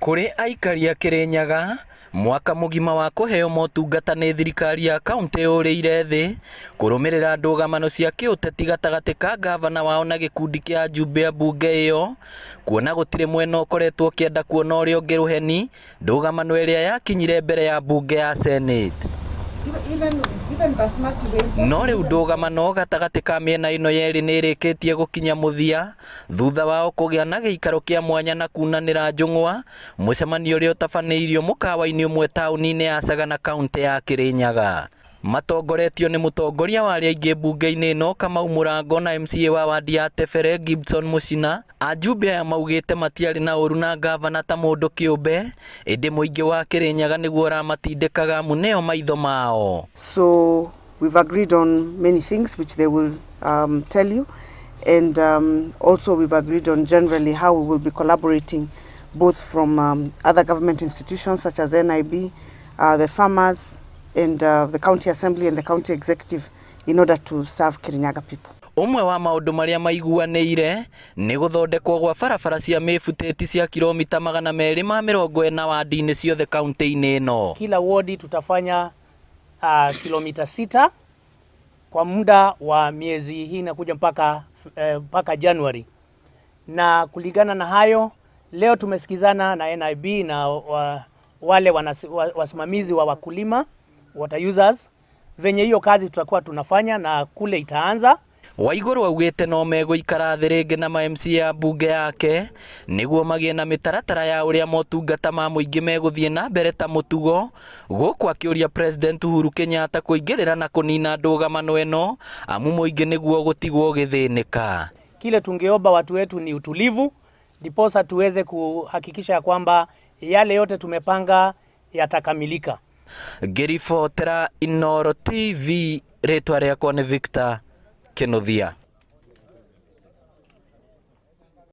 Kũrĩ aikari a Kĩrĩnyaga, mwaka mũgima wa kũheo motungata nĩ thirikari ya kauntĩ ũrĩire thĩ kũrũmĩrĩra ndũgamano cia kĩũteti gatagatĩ ka ngavana wao na gĩkundi kĩa ajumbe a mbunge ĩyo, kuona gũtirĩ mwena ũkoretwo ũkĩenda kuona ũrĩa ũngĩ rũheni ndũgamano ĩrĩa yakinyire mbere ya mbunge ya Senate. No rĩu ndũgamano gatagatĩ ka mĩena ĩno yerĩ nĩ ĩrĩkĩtie gũkinya mũthia thutha wao kũgĩa na gĩikaro kĩa mwanya na kunanĩra njũng'wa mũcemanio ũrĩa ũtabanĩirio mũkawa-inĩ ũmwe taũni-inĩ ya Sagana kaũntĩ ya Kĩrĩnyaga. Matongoretio nĩ mũtongoria wa arĩa aingĩ mbunge-inĩ ĩno Kamau Mũrango na MCA wa wadi ya Tebere Gibson Mũcina, ajumbe aya maugĩte matiarĩ na ũru na ngavana ta mũndũ kĩũmbe, ĩndĩ mũingĩ wa Kĩrĩnyaga nĩguo ũramatindĩkaga amu nĩo maitho mao. So we've agreed on many things which they will tell you, and also we've agreed on generally how we will be collaborating both from other government institutions such as NIB, the farmers and the county assembly and the county executive in order to serve Kirinyaga people. Ũmwe wa maũndũ marĩa maiguanĩire nĩ gũthondekwo gwa barabara cia mĩbutĩti cia kilomita 240 wadi-inĩ ciothe kaunti-inĩ ĩno. Kila wodi tutafanya kilomita 6 kwa muda wa miezi hii inakuja mpaka Januari, na kulingana na hayo leo tumesikizana na NIB na wale wasimamizi wa wakulima, water users, venye hiyo kazi tutakuwa tunafanya na kule itaanza. Waiguru augĩte no megũikara thĩ rĩngĩ na ma MCA a mbunge yake nĩguo magĩe na mĩtaratara ya ũrĩa motungata ma mũingĩ megũthiĩ na mbere ta mũtugo, gũkũ akĩũria President Uhuru Kenyatta kũingĩrĩra na kũnina ndũgamano ĩno amu mũingĩ nĩguo gũtigwo ũgĩthĩnĩka. Kile tungeomba watu wetu ni utulivu, ndiposa tuweze kuhakikisha ya kwamba yale yote tumepanga yatakamilika. Ngĩribotera Inooro TV, rĩtwa rĩakwa nĩ Victor Kinuthia.